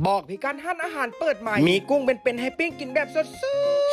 ບອກພິກັດຮ້ານອາຫານເປີດໃໝ່ ມີກຸ້ງເປັນໆໃຫ້ປີ້ງກິນແບບສົດ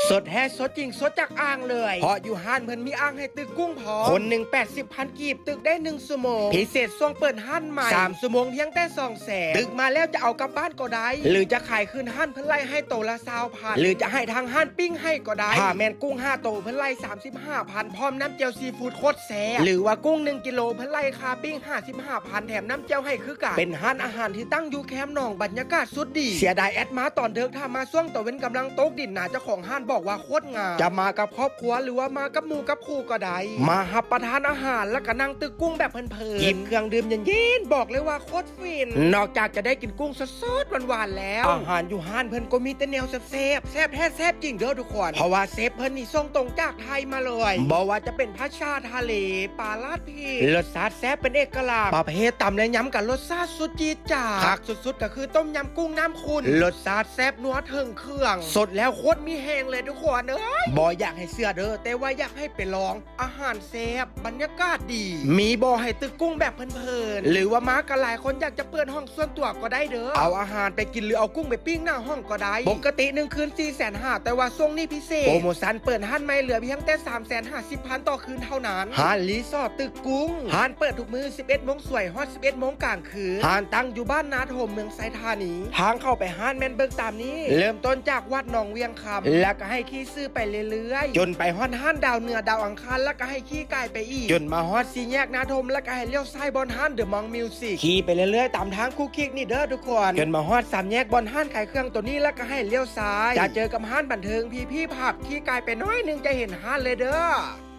ໆ ສົດແທ້ ສົດຈິງ ສົດຈາກອ່າງເລີຍ ເພາະຢູ່ຮ້ານເພິ່ນມີອ່າງໃຫ້ຕຶກກຸ້ງພ້ອມ ຄົນໜຶ່ງແປດສິບພັນກີບ ຕຶກໄດ້ໜຶ່ງຊົ່ວໂມງ ພິເສດຊ່ວງເປີດຮ້ານໃໝ່ ສາມຊົ່ວໂມງພຽງແຕ່ສອງແສນ ຕຶກມາແລ້ວຈະເອົາກັບບ້ານກໍໄດ້ ຫຼືຈະຂາຍຄືນຮ້ານເພິ່ນໄລ່ໃຫ້ໂຕລະຊາວພັນ ຫຼືຈະໃຫ້ທາງຮ້ານປີ້ງໃຫ້ກໍໄດ້ ຖ້າແມ່ນກຸ້ງຫ້າໂຕເພິ່ນໄລ່ສາມສິບຫ້າພັນ ພ້ອມນ້ຳແຈ່ວຊີຟູດໂຄດແຊບ ຫຼືວ່າກຸ້ງໜຶ່ງກິໂລເພິ່ນໄລ່ຄ່າປີ້ງຫ້າສິບຫ້າພັນ ແຖມນ້ຳແຈ່ວໃຫ້ຄືກັນ ເປັນຮ້ານອາຫານທີ່ຕັ້ງຢູ່ແຄມໜອງ ບັນຍາກາດສຸດດີ ເສຍດາຍແອັດມາຕອນເດິກ ຖ້າມາຊ່ວງຕາເວັນກຳລັງຕົກດິນນະ ເຈົ້າຂອງຮ້ານບອກວ່າໂຄດງາມ ຈະມາກັບຄອບຄົວ ຫຼືວ່າມາກັບໝູ່ກັບຄູ່ກໍໄດ້ ມາຮັບປະທານອາຫານ ແລ້ວກໍນັ່ງຕຶກກຸ້ງແບບເພີນໆ ຈິບເຄື່ອງດື່ມເຢັນໆ ບອກເລີຍວ່າໂຄດ ຟິນ ນອກຈາກຈະໄດ້ກິນກຸ້ງສົດໆ ຫວານໆແລ້ວ ອາຫານຢູ່ຮ້ານເພິ່ນກໍມີແຕ່ແນວແຊບໆ ແຊບແທ້ແຊບຈິງເດີທຸກຄົນ ເພາະວ່າເຊຟເພິ່ນນີ້ສົ່ງຕົງຈາກໄທມາເລີຍ ບໍ່ວ່າຈະເປັນຜັດຊາທະເລ ປາລາດພີ ລົດຊາດແຊບເປັນເອກະລັກ ປະເພດຕຳ ແລະ ຍຳກໍລົດຊາດສຸດຈີດຈາດ ຄັກສຸດໆກໍຄືຕົ້ມຍຳກຸ້ງນ້ຳຂຸ້ນ ລົດຊາດແຊບນົວເຖິງເຄື່ອງ ສົດແລ້ວໂຄດມີແຮງເລີຍທຸກຄົນເອີຍ ບໍ່ຢາກໃຫ້ເຊື່ອເດີ ແຕ່ວ່າຢາກໃຫ້ໄປລອງ ອາຫານແຊບ ບັນຍາກາດດີ ມີບໍ່ໃຫ້ຕຶກກຸ້ງແບບເພີນໆ ຫຼືວ່າມາກັນຫຼາຍຄົນຢາກຈະເປີດຫ້ອງສ່ວນຕົວກໍໄດ້ເດີ ເອົາອາຫານໄປກິນ ຫຼືເອົາກຸ້ງໄປປີ້ງໜ້າຫ້ອງກໍໄດ້ ປົກກະຕິໜຶ່ງຄືນສີ່ແສນຫ້າ ແຕ່ວ່າຊ່ວງນີ້ພິເສດ ໂປໂມຊັນເປີດຮ້ານໃໝ່ເຫຼືອພຽງແຕ່ສາມແສນຫ້າສິບພັນຕໍ່ຄືນເທົ່ານັ້ນ ຮ້ານຣີສອດຕຶກກຸ້ງ ຮ້ານເປີດທຸກມື້ສິບເອັດໂມງສວຍຮອດສິບເອັດໂມງກາງຄືນ ຮ້ານຕັ້ງຢູ່ບ້ານນາຖົມ ເມືອງໄຊທານີ ທາງເຂົ້າໄປຮ້ານແມ່ນເບິ່ງຕາມນີ້ ເລີ່ມຕົ້ນຈາກວັດໜອງວຽງ ຄຳ ແລ້ວກໍໃຫ້ຂີ່ຊື່ໄປເລື້ອຍໆ ຈົນໄປຮອດຮ້ານດາວເໜືອ ດາວອັງຄານ ແລ້ວກໍໃຫ້ຂີ່ກາຍໄປອີກ ຈົນມາຮອດສີ່ແຍກນາຖົມ ແລ້ວກໍໃຫ້ລ້ຽວຊ້າຍບ່ອນຮ້ານ The Monk Music ຂີ່ໄປເລື້ອຍໆຕາມທາງຄຸກຄິກນີ້ເດີທຸກຄົນ ຈົນມາຮອດສາມແຍກບ່ອນຮ້ານຂາຍເຄື່ອງໂຕນີ້ ແລ້ວກໍໃຫ້ລ້ຽວຊ້າຍ ຈະເຈີກັບຮ້ານບັນເທີງ ພີພີ ຜັບ ຂີ່ກາຍໄປໜ້ອຍໜຶ່ງຈະເຫັນຮ້ານເລີຍເດີ.